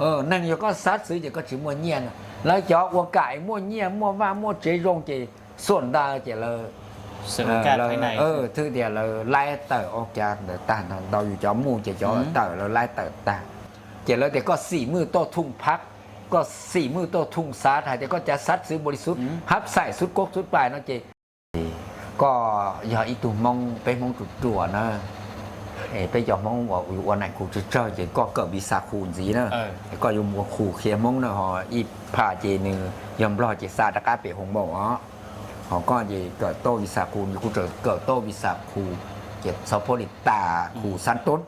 Neeg yog koj xav xwv ces koj tsis muaj nyiaj no. Lawv cov ua kam muaj nyiaj muaj vaj muaj tsev zoo ces xuaj ntawd ces lawv, thwj tias lawv laib tawm ua cas ntawd tag, ntau yus cov muj ces cov tawm lawv laib tawm tag. Ces lawv tias koj xim mwj toj thum phab, koj xim mwj toj thum xav hais tias koj cov xav xwv npaum li xub hab xaim xub kob xub pais no ces koj yog ib tug Hmoob, peb Hmoob ruam ruam na, peb cov Hmoob uas ua naim khu tsawg tsawg ces koj kawm visa khu ntxiv na. Koj yuav mus ua khu qhia Hmoob na, ho ib pham ces nws yog Nplog ces xa rov qab pem hoo maum os. Ho koj ces kawm tau visa khu, kuv tseem kawm tau visa khu, ces txhob phob li tas khu xab toob.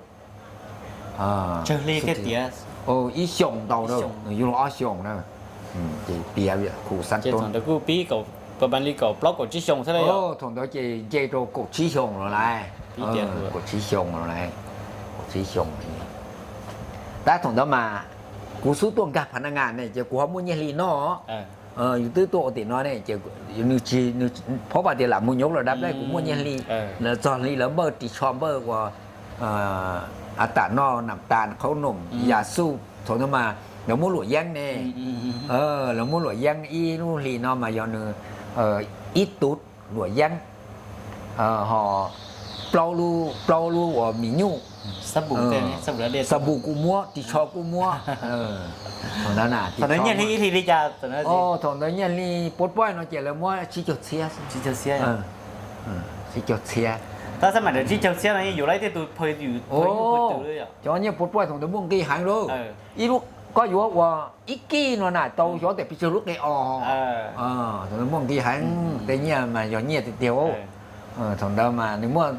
Ib xyoos ntau na, nws yuav luag ob xyoos na, ces piav khu xab toob. Thaum ntawd ces nce rau kaum tsib xyoos los lawm. Kaum tsib xyoos los lawm. Tab thaum ntawd mas kuv xub tuaj nkag phav na ngas ne ces kuv ho muaj nyiaj hli noj. Yus twb tuaj ua tim no ne ces nws tsis, nws phob vas tias lam mus nyob los dab lej, kuv muaj nyiaj hli. Lawv txog hli lawv npawj ris tsho npawj ua a tam noj nam tas qhaub noom yas xuj. Thaum ntawd mas lawv muab luam yeeb ne, lawv muab luam yeeb ib lub hli no mas yog nws ib tug luam yeeb, ho plaub lub, plaub lub uas mis nyuj, xab npum kuj muab, ris tsho kuj muab. Thaum ntawd nyiaj hli puab poij no ces lawv muab tsib caug txhiab, tsib caug txhiab. Tab sis mas tsib caug txhiab no yeej yuav lawv tej tus phaw yus, cov nyiaj puab poij thaum ntawd muaj nqis heev lauj. Ib lub, koj yuav ua ib kij no na tau xyov tias pes tsawg lub qe os. Thaum ntawd muaj nqis heev, tej nyiaj mas yog nyiaj tiag tiag. Thaum ntawd mas nws muaj,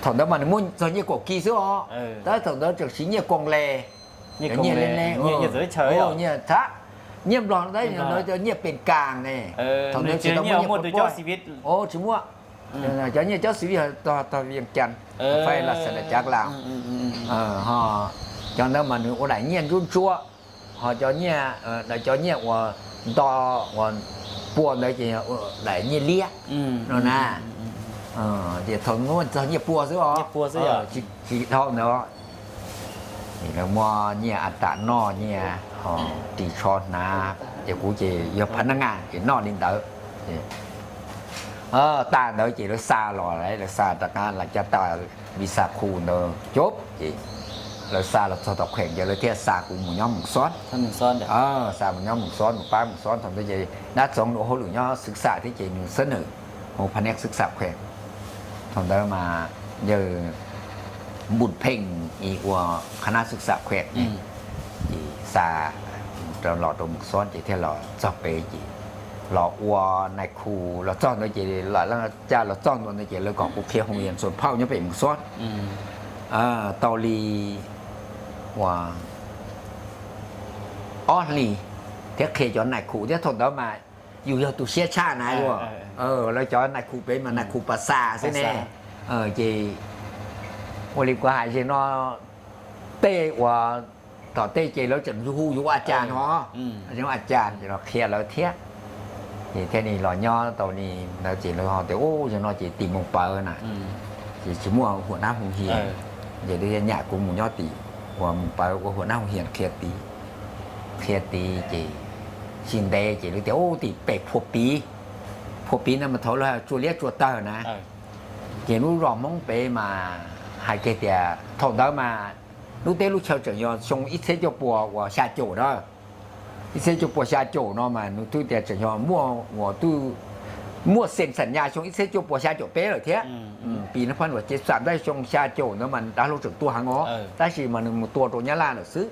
thaum ntawd mas nws muaj txog nyiaj kaum kis xwb os. Tab thaum ntawd tseem siv nyiaj koos les, nyiaj le, nyiaj tha, nyiaj Nplog tab ntawd cov nyiaj pes kas ne. Thaum ntawd tsis tau muaj nyiaj puab poij, tsis muaj. Cov nyiaj cob xis vis tog tog Vias Cas, fais las xas das cav las, ho cov ntawd mas nws ua daim nyiaj ntsuab ntsuab, ho cov nyiaj, cov nyiaj uas nto uas pua ntawd ces daim nyiaj liab no na. Ces thaum muaj txog nyiaj pua xwb os, tsis dhau ntawd. Lawv muab nyiaj a tam noj, nyiaj ho ris tsho hnav, ces kuv ces yog phav naj ngas ces noj li ntawd. Tas ntawd ces lawv xa los, lawv xa rov qab los cov tas visa khu ntawd cub ces lawv xa los txog tom kheem ces lawv thiaj xa kuv mus nyob Moos Xob. Xa mus nyob Moos Xob, mus pab Moos Xob. Thaum ntawd ces dab txoov nws ua hauj lwm nyob xwv xam thiab ces nws xab nws hu pha neb xwv xam kheem. Thaum ntawd mas yawg Npus Pheej ua qhab nab xwv xam kheem ne, ces xa los rau Moos Xob ces thiaj los txog pem ces los ua nais khu los txog ntawd ces lam caj los txog ntua ntawd ces lawv kom kuv qhia hoo yas txuas phauj nyob pem Moos Xob tau li ua ob hlis thiab qhia cov nais khu thiab. Thaum ntawd mas yus yog tus siab tshaj na yus, lawv cov nais khu pem mas nais khu pas xas xwb ne. Ces ua li kuv hais ze no, tej uas tom tej ces lawv tseem hu yus ua a cas no, a cas ces los qhia lawv thiab. Ces thiaj li los nyob tau li ntawd ces lawv ho tias ub, yog no ces tim mus pawv na, ces tsis muaj huam nab hoo hias. Ces lawv nyam kuv mus nyob tim uas mus pawv ua huam nab hoo hias qhia tid, qhia tid ces tsis ntev ces lawv tias ub, tim pem Phua Piv. Phua Piv ntawd mas thaum lawv tsua liab tsua tawg na, ces lub zos Hmoob pem mas hais kiag tias thaum ntawd mas lub teb lub chaw tseem yog xyoo ib txhiab cuaj puas uas xya caum na. Ib txhiab cuaj puas xya caum no mas nws twb tias tseem yog muaj uas twb muaj xees xam nyas xyoo ib txhiab cuaj puas xya caum peb lawm thiab. Pis no phab nuam ces xam ntaj xyoo xya caum ntawd mas dav hlau tseem tuag heev os, tab sis mas nws mus tua rau Nyab Laj lawm xwb.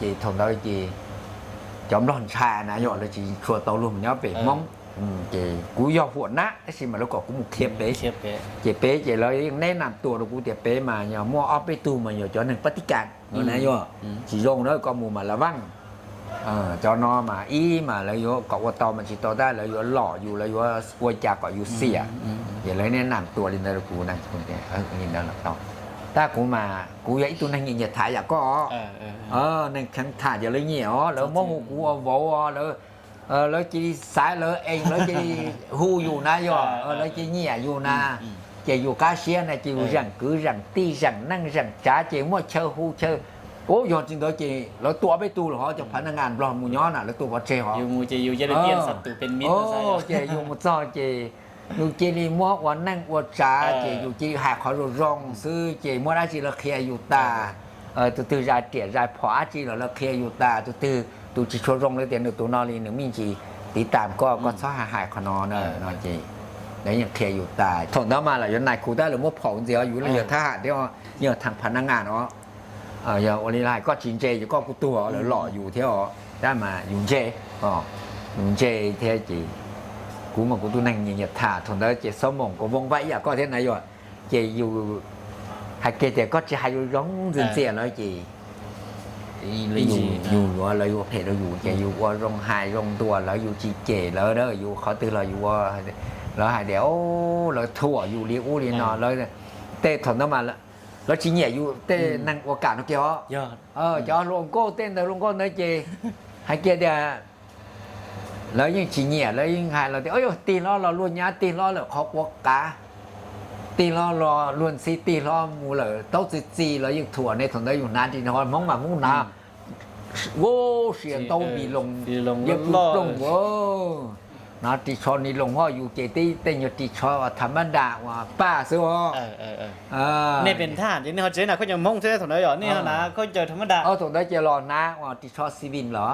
Ces thaum ntawd ces cov Nplog ntshai na yog lawv tsis tshua tau luag mus nyob pem Hmoob. Ces kuv yog huam nab tab sis mas lawv kom kuv mus qhia pem. Ces pem ces lawv yeej neb nam tuas rau kuv tias pem mas yog muaj ob peb tug mas yog cov neeg pab tib kas no na yog tsis zoo na, koj mus mas la vaaj. Cov no mas ib mas lawv yuav kom ua tau mas tsis tau tab lawv yuav lom yus, lawv yuav ua cas kom yus xiam. Ces lawv neb nam tuas li ntawd rau kuv na, li ntawd los tau. Tab kuv mas kuv yog ib tug neeg nyiam nyiam tham yam koj, neeg kheev tham ces lawv nyiam os, lawv muab hu kuv ua vauv os, lawv cia li xaiv, lawv ees, lawv cia li hu yus na yog, lawv cia li nyiam yus na. Ces yus qab siab na ces yus zeem kwv zeem tij zeem neej zeem tsav ces muaj chaw hu chaw Puab yog tsis ntawd ces lawv tua peb tug lawm hov, cov phav naj ngas nplog mus nyob na lawv tua pov tseg hov. Ces yus mus txog ces yus cia li muab ua neej ua tsav ces yus cia li hais qhov zoo zoo xwb ces muab dab tsi lawv qhia yus tas. Tus twg zais riam zais phom dab tsi los lawv qhia yus tas, tus twg tus tsis tshua zoo lawv tias nws tus no li nws me ntsis tiv tas koj, koj txhob hais hais qhov no na no ces lawv yeej qhia yus tas. Thaum ntawd mas los yuav nais khu tab lawv muab phom ntxias yus los yog thab ham thiab, yog thab phav naj ngas no. Yog ua li hais koj tsis ntse ces koj kuj tuag, lawv lom yus thiab os, tab mas yus ntse, yus ntse thiab ces kuv mas kuv tub neeg nyiam nyiam tham, thaum ntawd ces xob moos kuv vooj vab ib yam koj thiab na yog, ces yus hais kiag tias koj tsis hais yus zoo ntxias ntxias lawm ces yus yuav lawv yuav phem rau yus ces yus ua zoo hais zoo ntuas lawv, yus tsis cem lawv, yus qhov twg los yus ua, lawv hais tias lawv thuam yus li ub li no, lawv tej thaum ntawd mas lawv tsis nyiam yus tej neeg ua kam no kiag os. Cov hluas nkauj tej ntawd hluas nkauj ntawd ces hais kiag tias lawv yeej tsis nyiam, lawv yeej hais los tias yog tig hlob los luag nyab tig hlob lawm qhov quav qav, tig hlob los luag ntxhi tig hlob mus lawm taub txi txi los yeej thuam ne. Thaum ntawd yus hnav ris ho Hmoob mas Hmoob hnav ua sia ntaub vi loos, yaj ploog ploog, hnav ris tsho ni loos ho yus ces tib tej nyuag ris tsho tham mab das uas paj xwb os. Nej pem thaj ces nej ho tsev na khaub ncaws Hmoob thiab thaum ntawd yog nej ho na khaub ncaws tham mab das. Thaum ntawd ces los hnav uas ris tsho civil los,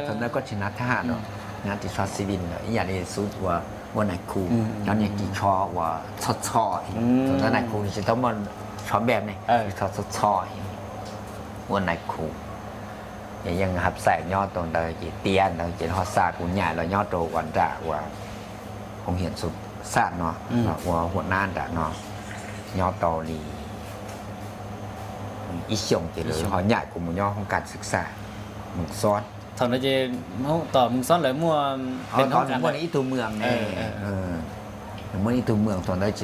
thaum ntawd koj tsis hnav thab ham los, hnav ris tsho civil los ib yam li xub ua, ua nais khu, cov niag ris tsho uas txho txho, thaum ntawd nais khu tsis tau muaj tsho npej ne, ris tsho txho txho ua nais khu. Ces yeej hab xais nyob tau ntawd ces tiav ntawd ces ho xa kuv nyaim los nyob rau uas nram uas hoob hiam xaj no, ua huam nab nram no, nyob tau li ib xyoos ces lawv ho nyaim kuv mus nyob hoob kas xwm xam Moos Xob. Thaum ntawd ces tom Moos Xob lawv muaj, tod nws muaj ib tug mwam ne, nws muaj ib tug mwam thaum ntawd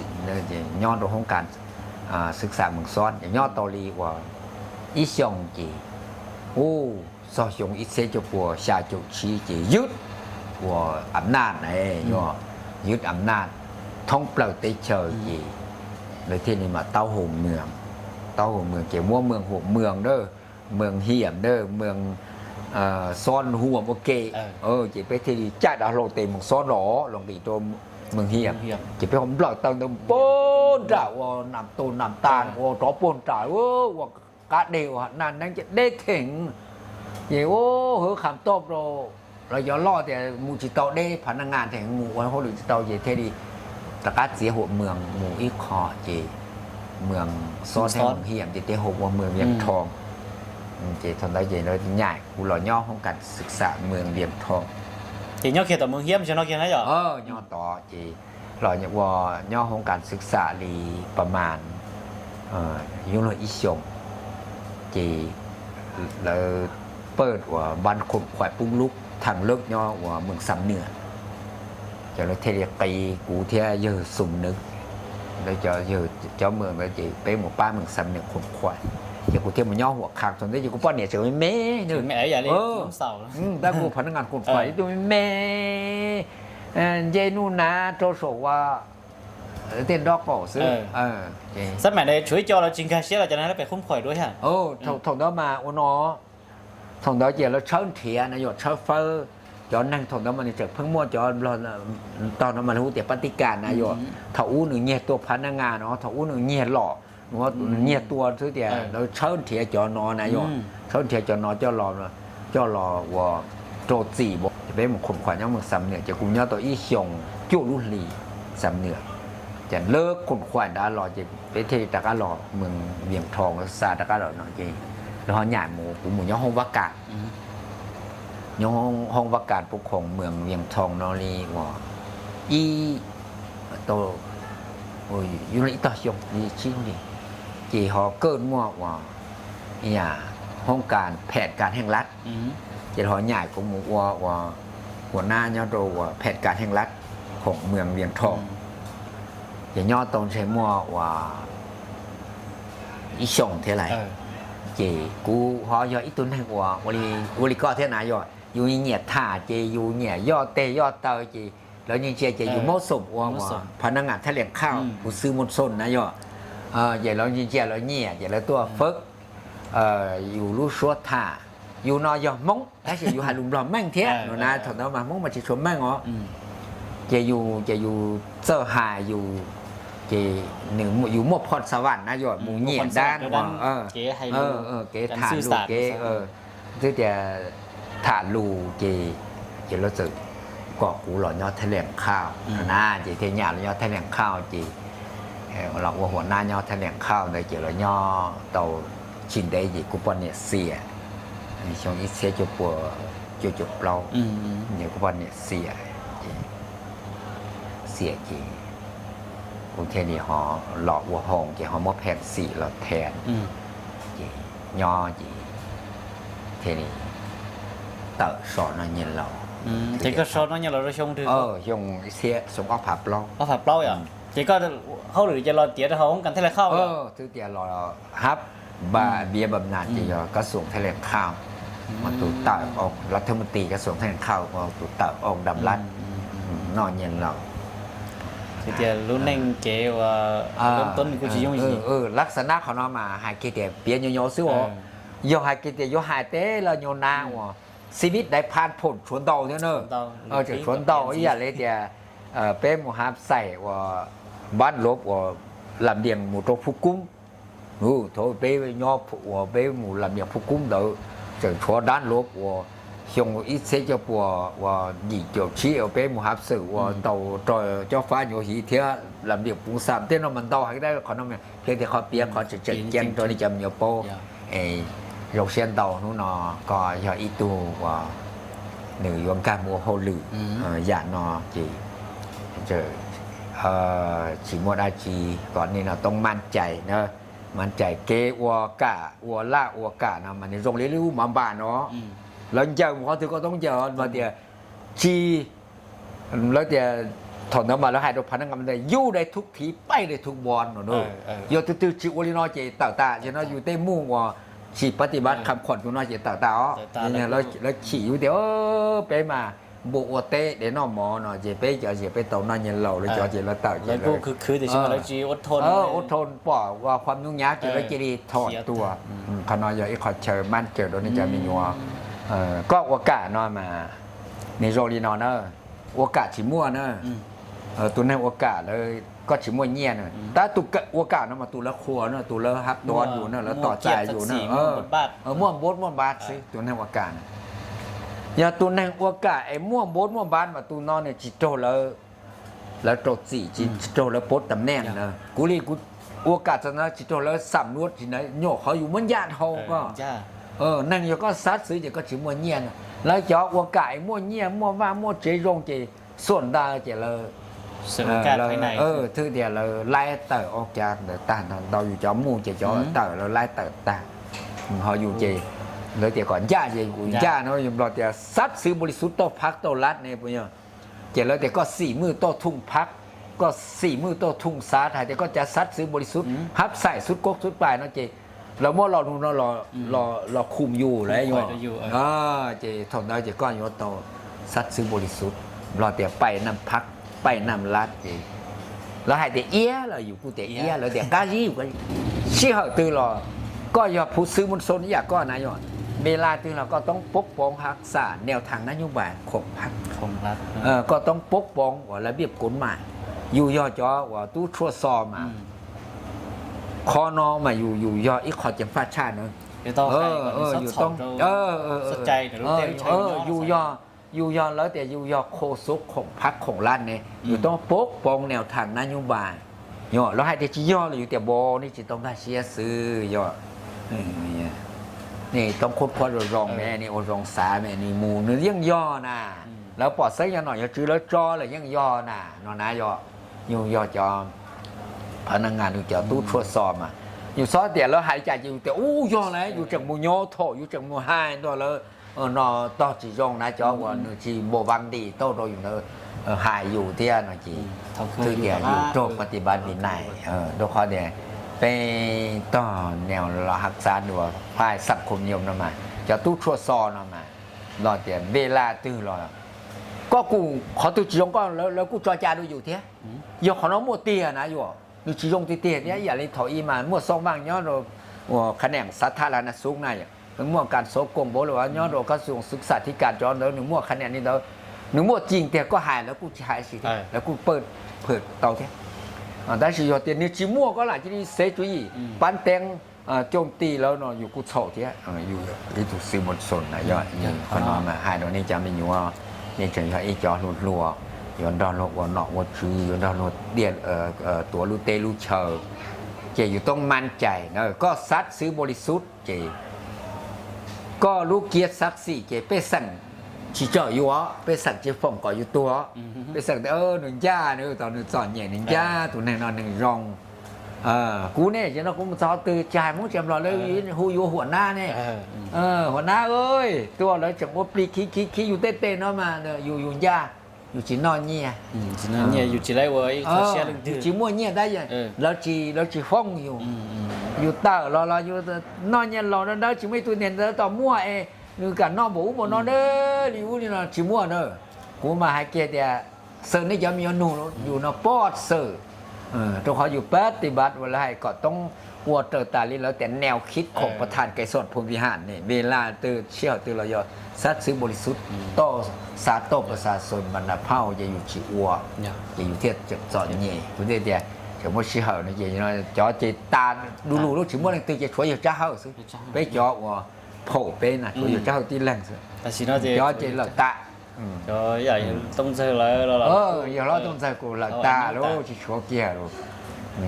nyob rau hoob kas xwm xam Moos Xob ces nyob tau li uas ib xyoos ces, u, txog xyoo ib txhiab cuaj puas xya caum tsib ces ywb uas am naj ne, yog ywb am naj thoob plaws teb chaws ces lawv thiaj li mam taub hau mwam, taub hau mwam ces muab mwam huam mwam dawb, mwam hiam dawb, mwam xob huam ua ke, ces peb thiaj li caij dav hlau tes Moos Xob los, los nqis rau mwam hiam ces peb ho nplawm taw ntawd puag nram uas nam tus nam tas ua rov puag nram ua qab deg uas naj neeb ces deb theem ces ua hwv kham toj rau lawv cov loj tias mus tsis tau deb phav naj ngas theem mus ua hauj lwm tsis tau ces thiaj li rov qab txiav huam mwam mus ib qho ces mwam xob thiab mwam hiam ces thiaj hu ua mwam Vias Thoo. Ces thaum ntawd ces lawv nyaim kuv los nyob hoob kas xwm xam mwam Vias Thoo. Ces nyob kiag tom mwam hiam no kiag na yom? Nyob tod ces los ua nyob hoob kas xwm xam li pas mas yuav luag ib xyoos ces lawv pawj uas npas khoom khuam pub lub thaj lawj nyob uas mwam Xam Nwam. Ces lawv thiaj li qiv kuv thiab yawg Xum Nwm, lawv cov yawg cov mwam ntawd ces peb mus pab mwam Xam Nwam khoom khuam. Ces kuv thiaj mus nyob huam khas thaum ntawd ces kuv poj niam tseem me me, tab kuv phav naj ngas khoom khuam ib tug me me, nce nuj nav rau saum ua tej nrob qaum xwb. Xab maim tshuav ib co los tsis nkag siab los cov na pem khoom khuam dua thiab. Thaum ntawd mas ua no, thaum ntawd ces lawv tshawb nrhiav na yom, tshawb fawb. Cov neeg thaum ntawd mas nws tseem pheej muaj cov nplog tog no mas lawv hu tias pab tib kas na yom. Thaum ub nws nyiag tua phav naj ngas no, thaum ub nws nyiag los, nyiag tua xwb tias lawv tshawb nrhiav cov no na yom, tshawb nrhiav cov no coj los, coj los ua rau txim. Ces peb mus khoom khuam nyob mwam Xam Nwam ces kuv nyob tau ib xyoos cuaj lub hlis Xam Nwam. Ces lawv khoom khuam nrad los ces peb thiaj li rov qab los mwam Vias Thoo, xa rov qab los no ces lawv ho nyaim mus kuv mus nyob hoob Vab Kas, nyob hoob Vab Kas pub khoom mwam Vias Thoo no li uas ib, tau, yuav luag ib tog xyoo li tsib lub hlis. Ces ho kaj muaj uas hoob kas phem kas heej lab, ces ho nyaim kuv mus ua uas ua nab nyob rau uas phem kas heej lab khoom mwam Vias Thoo. Ces nyob tau ntshe muaj uas ib xyoos thiab lawm. Ces kuv ho yog ib tug neeg uas ua li koj thiab na yom, yus nyiam tham ces yus nyiam yoj teg yoj taw ces lawv ntsia ntsia ces yus mob xoom ua phav naj ngas thaj lias khaj kuv xwb mob xoom na yom. Ces lawv ntsia ntsia lawv nyiam ces lawv tuaj fawb, yus lub suab tham, yus no yog Hmoob tab sis yus hais lus Nplog meej thiab no na, thaum ntawd mas Hmoob mas tsis tshua meej os. Ces yus, ces yus txawj hais yus, ces nws, yus muaj phoj xa vam na yog mus nyiam dab ua kev tham lus kev, twb tias tham lus ces, ces lawv txawm kom kuv los nyob Thaj Leej Khauj na, ces thiaj nyam los nyob Thaj Leej Khauj ces los ua huam nab nyob Thaj Leej Khauj ntawd ces los nyob tau tsis ntev ces kuv poj niam xiam, xyoo ib txhiab cuaj pua cuaj caum plaub, kuv poj niam xiam, ces xiam ces kuv thiaj li ho los ua hoo ces ho muab pheej xim los them, ces nyob ces thiaj li tawm so noj nyiaj laus. Xyoo ib txhiab xyoo ob phav plaub. Ces koj hauj lwm ces los tiav rau hauv hoob kas Thaj Leej Khauj. Twb tias los hab npa npiav npam nas ces yog kab xoom Thaj Leej Khauj, mas tus tawm, los thawj mus tis kab xoom Thaj Leej Khauj ua tus tawm ua dam lab noj nyiaj laus. Tias lub neej kev ua kuj tsis yooj yim. Lab xa nab qhov no mas hais kiag tias piav nyuaj nyuaj xwb os. Yog hais kiag tias yuav hais teb los nyuaj nab uas xib vib daiv phan phoom tshuav ntau thiab na. Tseem tshuav ntau ib yam li tias peb mus hav xais uas npab lov uas lam diam mus rau Phu Koob. Thaum peb nyob uas peb mus lam diam Phu Koob ntawd tseem tshuav dab lov uas xyoo ib txhiab cuaj pua uas yim caum tsib uas peb mus hav xwm uas ntaus rau cov fab nyuav hiv thiab lam diam puv xam tej no mas ntau heev. Qhov no qhia tias qhov piav qhov tseem tseem ceeb rau nej cov me nyuam paub. Zoo siab ntau hnub no koj yog ib tug uas nws yuav nkag mus ua hauj lwm yam no ces tsis muaj dab tsi, kom nej no toob mab cais na, mab cais kev ua kam ua laj ua kam no mas nws zoo li lub mov npam no, lawv ncaws mus qhov twg koj toob ncaws mas tias tsis, lawv tias thaum ntawd mas lawv hais rau phav nab nqa tias you dai thuk thiv paij dai thuk npos no. Yog tus twg tsis ua li no ces tawm tas, yog no yus tej muj uas tsis pab ti pab kham khuam tus no ces tawm tas os. Lawv chim yus tias peb mas npua ua teb dev noj mov no ces peb cov ces peb tau noj nyiaj laus, lawv cov ces lawv tawm ces lawv ua rho pom ua qhuam nyuj nyav ces lawv cia li thom tua. Qhov no yog ib qho chaw mab caws rau nej cov me nyuam. Koj ua kam no mas nws zoo li no na, ua kam tsis muaj na. Tus neeg ua kam lawm koj tsis muaj nyiaj na. Tab tus ua kam no mas tus lawv qhuas na, tus lawv hab tuav yus na, lawv tos txais yus na, muaj npab muaj npab xwb tus neeg ua kam na. Yog tus neeg ua kam es muaj npab muaj npab mas tus no nws tsis raug lawv, lawv rau txim, tsis raug lawv pov tam neej na. Kuv li kuv ua kam txog no tsis raug lawv xam nuab tsis na, nyuam qhuav yus muab ncaj dhau koj. Neeg yog koj xav xwb ces koj tsis muaj nyiaj na. Lawv cov ua kam es muaj nyiaj muaj vaj muaj tsev zoo ces xuam ntawd ces lawv thwb tias lawv laib tawm ua cas ntawd tag, ntau yus cov muj ces cov tawm lawv laib tawm tag. Ho yus ces lawv tias kom ncaj ces kuv ncaj no, yus Nplog tias xab xwv npaum li xub tauj phab tauj lab ne puas yog? Ces lawv tias koj xim mwj tauj thooj phab, koj xim mwj tauj thooj xab, hais tias koj cav xab xwv npaum li xub hab xaim xub kaub xub pais no ces lawv muab lo lus no los khum yus lawm. Ces thaum ntawd ces koj yuav tau xab xwv npaum li xub, Nplog tias paij nam phab, paij nam lab ces lawv hais tias iab los yus kuj tias iab, lawv tias qab zib yus, sij hawm twg los koj yog phuv xwb muaj xoo ib yam koj na yog, npe laj twg los koj toob poob poob hab xam neo thaj nab nyub npas khoom phab, koj toob poob poob uas lawv npiaj kuv mas, yus yog cov uas tub tshuaj xo mas, qhov no mas yus, yus yog ib qho ceev faj tshaj na. Yus toob, yus yog, yus yog lawv tias yus yog qhua xuv khoom phab khoom lab ne, yus toob poob poob neo thaj nab nyub npas. Yog lawv hais tias tsis yog los yus tias npaum nej tsis tau nkag siab xwb yog. Nej toob qhuab qhuab zoo zoo me, nej ua zoo xav me, nws mus nws yeej yog na. Lawv pom xeeb yog nom yog tswv lawv tso lawm yeej yog na no na yog. Yus yog cov phav nab ngas, yus cov tub tshuaj xo mas, yus txhob tias lawv hais li cas ces yus tias ub yog lawm, yus tseem mus nyob thaum yus tseem mus hais ntua lawv no tog tsis zoo na, cov uas nws tsis npau vab nti tauj rau yus ntawd hais yus thiab no ces twb tias yus raug pab ti pab ti nais. Rau qhov tias peb tog neo los hab xav dua phaj xam khum nyom no mas, cov tub tshuaj xo no mas, los tias npe laj twg los koj kuj qhov twg tsis zoo koj lawv kuj tso ca rau yus thiab. Yog qhov no muaj tiag na yus, nws tsis zoo tiag tiag thiab. Ib yam li thaum ub mas muaj xoo vaaj nyob rau uas qhab niam xav thaj las na xub na, nws muaj kas xov koom npaum li uas nyob rau kas xov xwm xam thib kas cov ntawd nws muaj qhab niam li ntawd, nws muaj cim tiag koj hais lawv kuj tsis hais si thiab, lawv kuj pawj phwm tau thiab. Tab sis yog tias nws tsis muaj koj lam cia li xev tswv yim pab teeb coj ti lawv no yus kuj txhaum thiab. Yus ib tug xib mos xos na yog qhov no mas hais rau nej cov me nyuam, nej tseem yog ib cov hluas hluas, yuav nrog luag ua nom ua tswv, yuav nrog luag tiaj tuav lub teb lub chaw, ces yus toob mab cai na, koj xav xwb npaum li xub ces koj lub kiab xav xim ces pej xeem tsis tsawm yus os, pej xeem tsis foom kom yus tuag os. Pej xeem tias nws ncaj nws tos nws txom nyem nws ncaj tus neeg no nws zoo. Kuv ne, tam no kuv mus txog qhov twg tsis hais Hmoob tsis Nplog lawv hu yuav huam nab ne. Huam nab, tuaj lawv tseem ua plig khib khib khib yus tej tes no mas yus yus ncaj, yus tsis noj nyiaj, yus tsis muaj nyiaj tab lawv tsis foob yus, yus tawm los los yus noj nyiaj laus dawb dawb tsis muaj ib tug niag ntawd tau muaj es nws kam noj npaum ub npaum no dawb li ub li no tsis muaj na. Kuv mas hais kiag tias xwb nej cov me nyuam nug yus no pob xwm, rau qhov yus pab ti npab uas lawv hais kom toob ua raws tas li lawv tias neo khib khoom pas thas kev xom phu vi ham ne, vim laj twg sij hawm twg los yog xab xwb npaum li xub, toj xav toj pas xav xom npas nas phauj ces yus tsis ua, ces yus thiaj txom nyem. Kuv thiaj tias tseem muaj sij hawm no ces cov ces tas du lug lub tsis muaj leej twg ces tshuav yawg Tsab Hawj xwb. Peb cov uas phaum peb na tshuav yawg Tsab Hawj tib leeg xwb, cov ces lawm tas. Yawg hlob Tooj Ntxawg kuj lawm tas lawm tsis tshuav kiag lawm.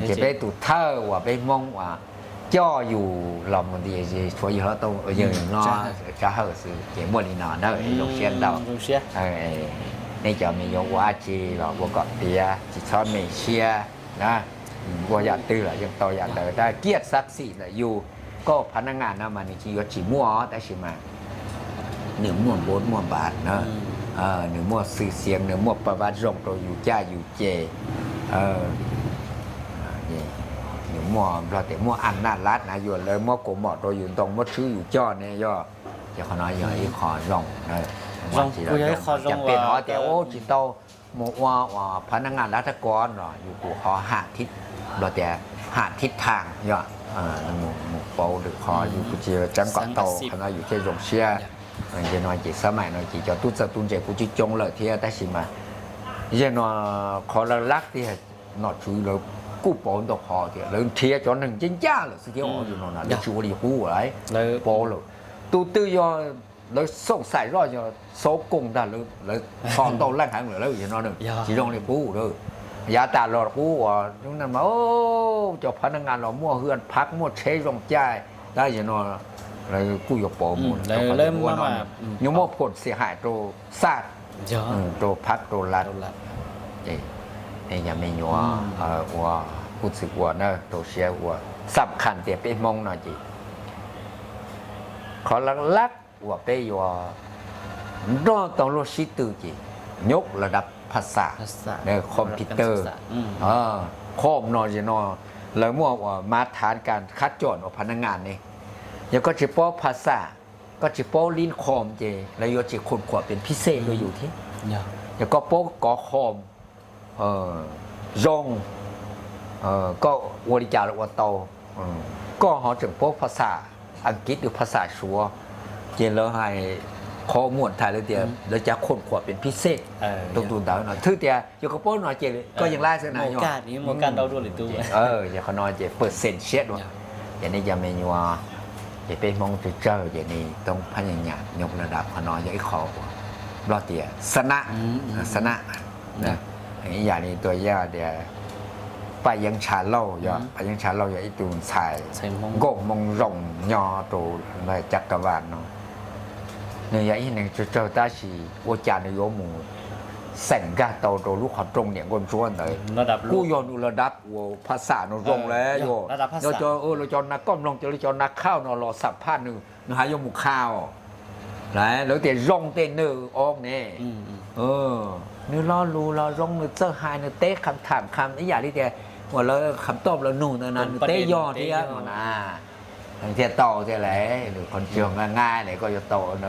Ces peb tus thawj uas peb Hmoob uas coj yus los mus nti tshuav yawg hlob Tooj, yawg no Tsab Hawj xwb ces muaj li no na, zoo siab ntau. Nej cov me nyuam ua dab tsi los ua kom tiav tsis txhob me siab na, ua yam twg los yeej tau yam ntawd tab kiaj xab xim ntawm yus. Koj phav nab ngas no mas nws tsis yuav tsis muaj tab sis mas nws muaj npov muaj npav na, nws muaj xwm xiav nws muaj pa vaj zoo rau yus caj yus ces, nws muaj Nplog tias muaj am naj lab na, yuav lawv muab kaus mom rau yus ntoo muab tswb yus coj ne yog. Ces qhov no yog ib qho zoo, cam pem no tias ua tsis tau mus ua uas phav nab ngas lab rab kov no yus kuj qhov ham thib, Nplog tias ham thib thas yog mus pauv lwm qhov yus kuj tsis tseeb kom tau qhov no yus thiaj zoo siab. Ces no ces xab maim no ces cov tub txawj tub ntse kuj coob coob lawm thiab tab sis mas yog no qhov lawv lab tiag nom tswv lawv kuj pauv ntau qhov tias lawv nrhiav cov neeg ncaj ncaj lawm xwb thiab os, yus no na lawv tsis ua li qub lawm, pauv lawm. Tus twg yog lawv xoom xaim zoj yog xauv koos ntag, lawv tso ntau leej heev lawm, yog no tsis zoo li qub lawm. Yav tas los qub uas cov phav nab ngas los muaj hwj phab muaj tsheb zoo caij tab yog no lawv kuj yuav pauv mus, yuav muab phom xia hais rau xaj, rau phab rau lab. Nej cov me nyuam ua kuj txwm ua na, rau siab ua, xam khas tias peb Hmoob no ces qhov lab lab uas peb yuav nrog tau luag sib tw ces nyob lawv dab phas xas, computer, khom no yog no lawv muaj uas mas thav kas khab coj uas phav nab ngas ne. Yog koj tsis paub phas xas, koj tsis paub lib khom ces lawv yuav tsis khum khuam pes phib xej rau yus thiab. Yog koj paub kov khom zoo, koj ua li cas los ua tau. Koj ho tseem paub phas xas Askiv, phas xas Suav, ces lawv hais, qhov muam hais lawv tias lawv cav khum khuam pes phib xej rau tus ntawd no. Thwb tias yog koj paub no ces koj yeej lab xwb na yog. Ces qhov no ces pawg xeem siab dua. Ces nej cov me nyuam, ces peb Hmoob tsawg tsawg ces nej toob phab nyas nyas nyob lawv dab, qhov no yog ib qho uas Nplog tias xab nab, xab nab. Ib yam li tus yaj tias Paj Yeeb Ntsha Lauj, yog Paj Yeeb Ntsha Lauj yog ib tug ntxhais nkauj Hmoob zoo nyob rau caj ka vas no. Nws yog ib neeg tsawg tsawg tab sis ua cas nws yuav mus xeem nkag tau rau lub qhov rooj niam nkauj ntsuab ntawd. Kuj yog nws lawv dab uas phas xas no zoo li yog, lawv cov nas koj mloog cov, lawv cov nas khauj no los xam phaj nws, nws hais yuav mus qha os. Lawv tias zoo tej nws os ne. Nws lo lus los zoo, nws txawj hais, nws teb kham tham kham ib yam li tias uas lawv kham toj lawv nug ntawd na, nws teb yog thiab no na. Thiaj tau thiab lawm, nws qhov tsis nqa nqa lawm koj yuav tau na.